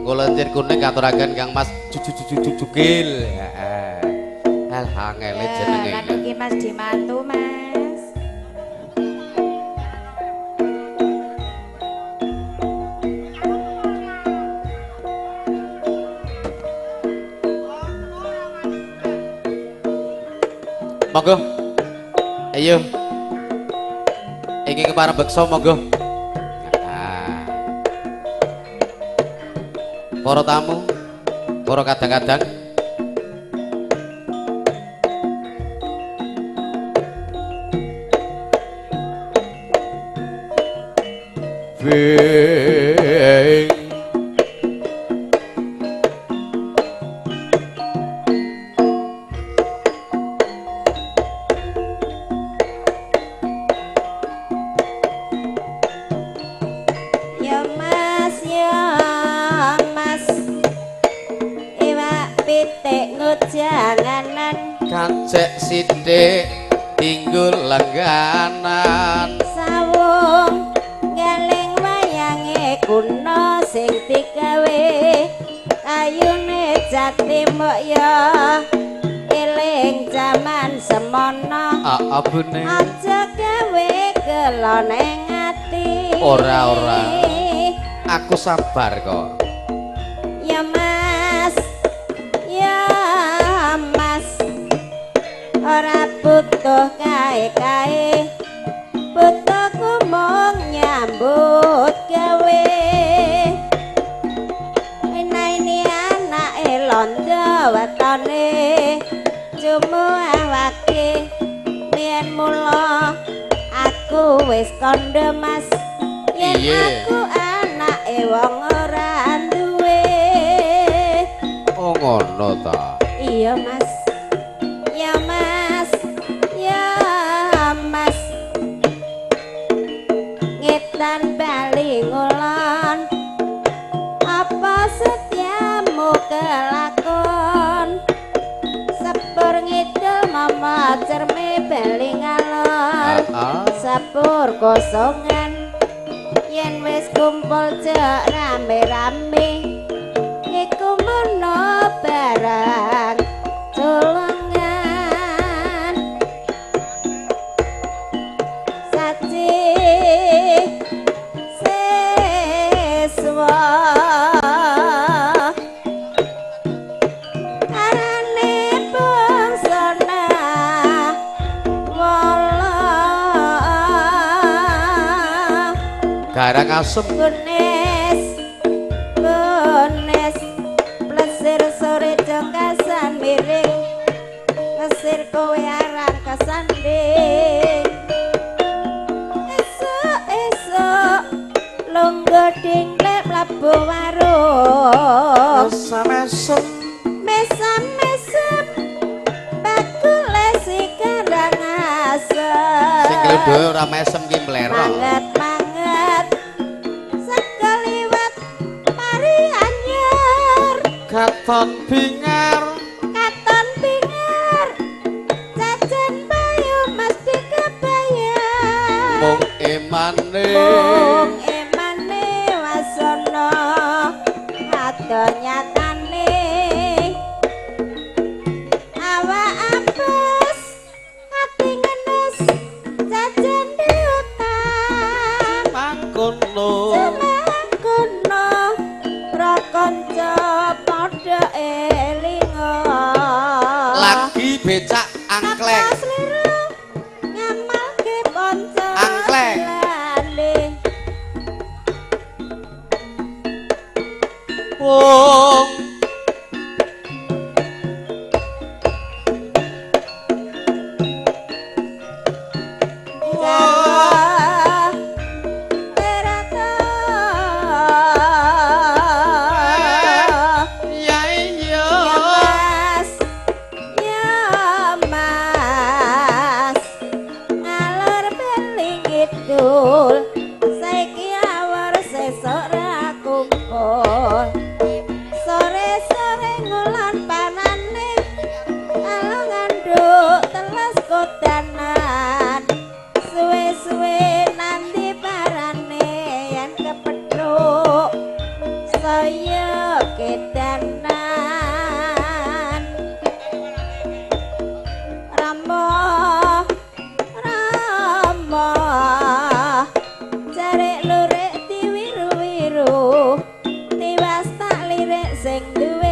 Kula lencir kuning katuraken Kang Mas Jujukil. Heeh. Angele jenenge. Lan iki Mas Dimantu, Mas. Monggo. Ayo. Iki kepareng beksa monggo. Nah. Para tamu, para kadang-kadang. Ya Mas, ya Mas. Iwak pitik ngujanganan kacek sithik tinggal langganan. Sawung galing wayange kuno sing digawe ayune jati mbok ya eling jaman semono. Abune aja gawe gelone ati. Ora ora. Aku sabar kok. Ya Mas, ya Mas. Ora butuh kae-kae, butuhku mung nyambut gawe. Ini anake londo wetone jumu awake biyen mula aku wis kandha Mas yen aku anake wong ora duwe. Oh ngono ta. Iya Mas. Ya Mas, ya Mas. Ngetan bali ngulon apa setiamu kelakon. Sepur ngidul mama cerme bali ngalor. Sepur kosongan yen wis kumpul cek rame-rame iku mono barang colongan. Saji siswa arane bangsana wala garang asem bones bones plesir sore jongkasan miring mesir kowe arang kesanding. Esuk esuk lungguh dingklek mlebu warung mesem-mesem mesem-mesem bakul lesi karang asem sing glodho ora mesem ki mlero. Manget-manget sego liwat pari anyar katon bingar katon bingar jajan payu mesti kebayar mung emane mung emane wasana ado nyatane awak apes ati ngenes jajan diutang mangkono semangkono prakanca padha elinga lagi becak angkleng apa sliru ngamalke kanca angkleng lali. Wong ya iya Ya Mas, ya Mas, ngalor bali ngidul, saiki awor sesuk ra kumpul. Sore-sore ngulon panane, alung nganduk teles kodanan. Suwe-suwe nanti parane yen kepethuk. Duwe